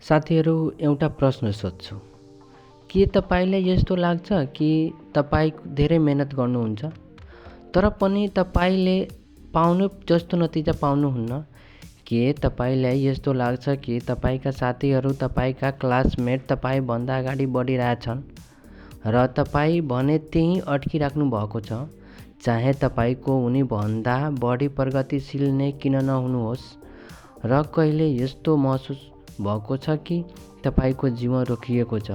साथीहरू, एउटा प्रश्न सोध्छु। के तपाईँलाई यस्तो लाग्छ कि तपाईँ धेरै मेहनत गर्नुहुन्छ तर पनि तपाईँले पाउनु जस्तो नतिजा पाउनुहुन्न? के तपाईँलाई यस्तो लाग्छ कि तपाईँका साथीहरू, तपाईँका क्लासमेट तपाईँभन्दा अगाडि बढिरहेछन् र तपाईँ भने त्यहीँ अड्किराख्नु भएको छ? चाहे तपाईँको उनीभन्दा बढी प्रगतिशील नै किन नहुनुहोस्। र कहिले यस्तो महसुस भएको छ कि तपाईँको जीवन रोकिएको छ,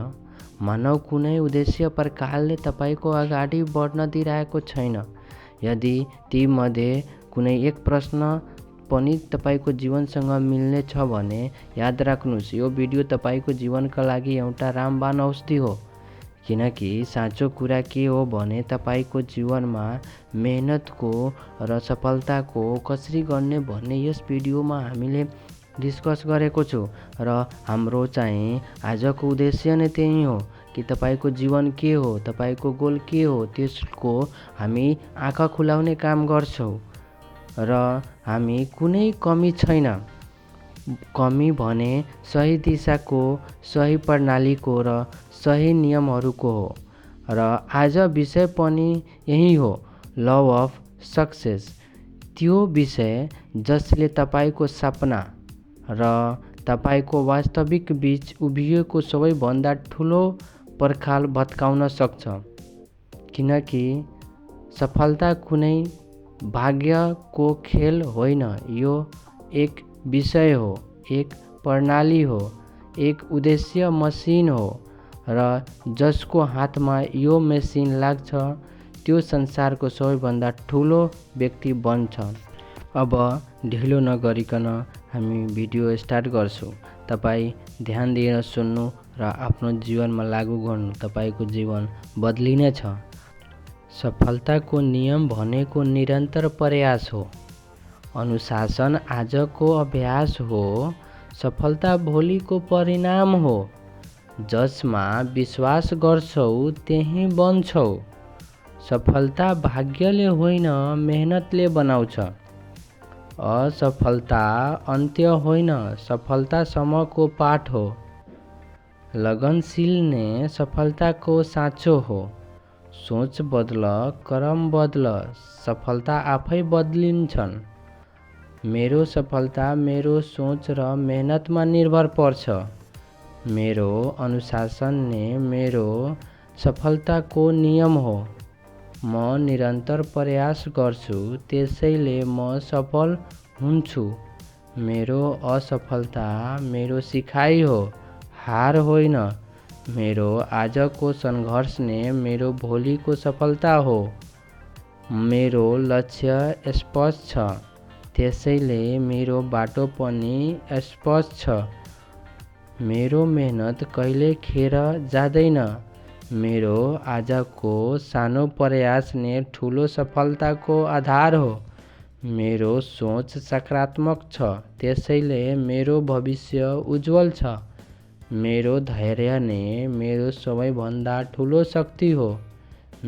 मानव कुनै उद्देश्य प्रकारले तपाईँको अगाडि बढ्न दिइरहेको छैन? यदि तीमध्ये कुनै एक प्रश्न पनि तपाईँको जीवनसँग मिल्ने छ भने याद राख्नुहोस्, यो भिडियो तपाईँको जीवनका लागि एउटा रामबाण औषधि हो। किनकि साँचो कुरा के हो भने तपाईँको जीवनमा मेहनतको र सफलताको कसरी गर्ने भन्ने यस भिडियोमा हामीले डिस्कस गरेको छु। र हाम्रो चाहिँ आजको उद्देश्य नै त्यही हो कि तपाईँको जीवन के हो, तपाईँको गोल के हो, त्यसको हामी आँखा खुलाउने काम गर्छौँ। र हामी कुनै कमी छैन, कमी भने सही दिशाको, सही प्रणालीको र सही नियमहरूको हो। र आज विषय पनि यही हो, लभ अफ सक्सेस। त्यो विषय जसले तपाईँको सपना र तपाईँको वास्तविक बीच उभिएको सबैभन्दा ठुलो पर्खाल भत्काउन सक्छ। किनकि सफलता कुनै भाग्यको खेल होइन, यो एक विषय हो, एक प्रणाली हो, एक उद्देश्य मसिन हो। र जसको हातमा यो मेसिन लाग्छ त्यो संसारको सबैभन्दा ठुलो व्यक्ति बन्छ। अब ढिलो नगरिकन हामी भिडियो स्टार्ट गर्छौँ। तपाईँ ध्यान दिएर सुन्नु र आफ्नो जीवनमा लागू गर्नु, तपाईँको जीवन बदलिनेछ। सफलताको नियम भनेको निरन्तर प्रयास हो, अनुशासन आजको अभ्यास हो, सफलता भोलिको परिणाम हो। जसमा विश्वास गर्छौ त्यही बन्छौ। सफलता भाग्यले होइन, मेहनतले बनाउँछ। असफलता अन्त्य होइन, सफलतासम्मको पाठ हो। लगनशील नै सफलताको साँचो हो। सोच बदल, कर्म बदल, सफलता आफै बदलिन्छन्। मेरो सफलता मेरो सोच र मेहनतमा निर्भर पर्छ। मेरो अनुशासन नै मेरो सफलताको नियम हो। म निरन्तर प्रयास गर्छु, त्यसैले म सफल हुन्छु। मेरो असफलता मेरो सिकाइ हो, हार होइन। मेरो आजको सङ्घर्ष नै मेरो भोलिको सफलता हो। मेरो लक्ष्य स्पष्ट छ, त्यसैले मेरो बाटो पनि स्पष्ट छ। मेरो मेहनत कहिले खेर जाँदैन। मेरो आजको सानो प्रयास नै ठुलो सफलताको आधार हो। मेरो सोच सकारात्मक छ, त्यसैले मेरो भविष्य उज्जवल छ। मेरो धैर्य नै मेरो सबैभन्दा ठुलो शक्ति हो।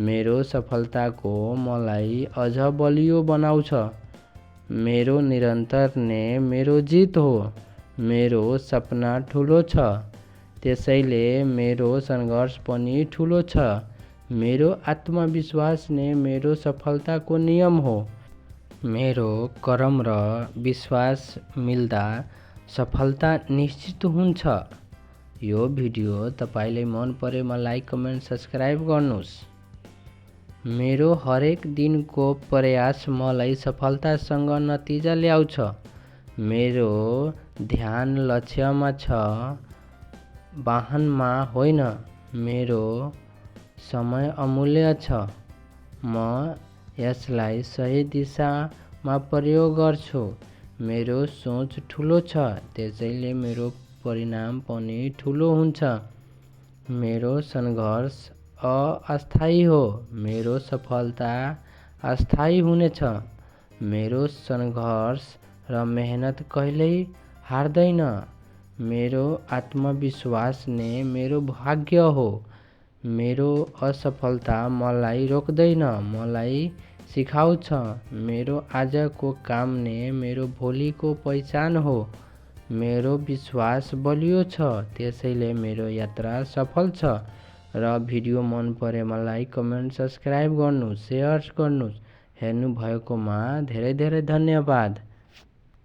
मेरो सफलताको मलाई अझ बलियो बनाउँछ। मेरो निरन्तर नै मेरो जित हो। मेरो सपना ठुलो छ, त्यसैले मेरो सङ्घर्ष पनि ठुलो छ। मेरो आत्मविश्वास नै मेरो सफलताको नियम हो। मेरो कर्म र विश्वास मिल्दा सफलता निश्चित हुन्छ। यो भिडियो तपाईँलाई मन परेमा लाइक, कमेन्ट, सब्सक्राइब गर्नुहोस्। मेरो हरेक दिनको प्रयास मलाई सफलतासँग नतिजा ल्याउँछ। मेरो ध्यान लक्ष्यमा छ, वाहनमा होइन। मेरो समय अमूल्य छ, म यसलाई सही दिशामा प्रयोग गर्छु। मेरो सोच ठुलो छ, त्यसैले मेरो परिणाम पनि ठुलो हुन्छ। मेरो सङ्घर्ष अस्थायी हो, मेरो सफलता अस्थायी हुनेछ। मेरो सङ्घर्ष र मेहनत कहिल्यै हार्दैन। मेरो आत्मविश्वास नै मेरो भाग्य हो। मेरो असफलता मलाई रोक्दैन, मलाई सिकाउँछ। मेरो आजको काम नै मेरो भोलिको पहिचान हो। मेरो विश्वास बलियो छ, त्यसैले मेरो यात्रा सफल छ। र भिडियो मन परेमा लाइक, कमेन्ट, सब्सक्राइब गर्नुहोस्, सेयर गर्नुहोस्। हेर्नुभएकोमा धेरै धेरै धन्यवाद।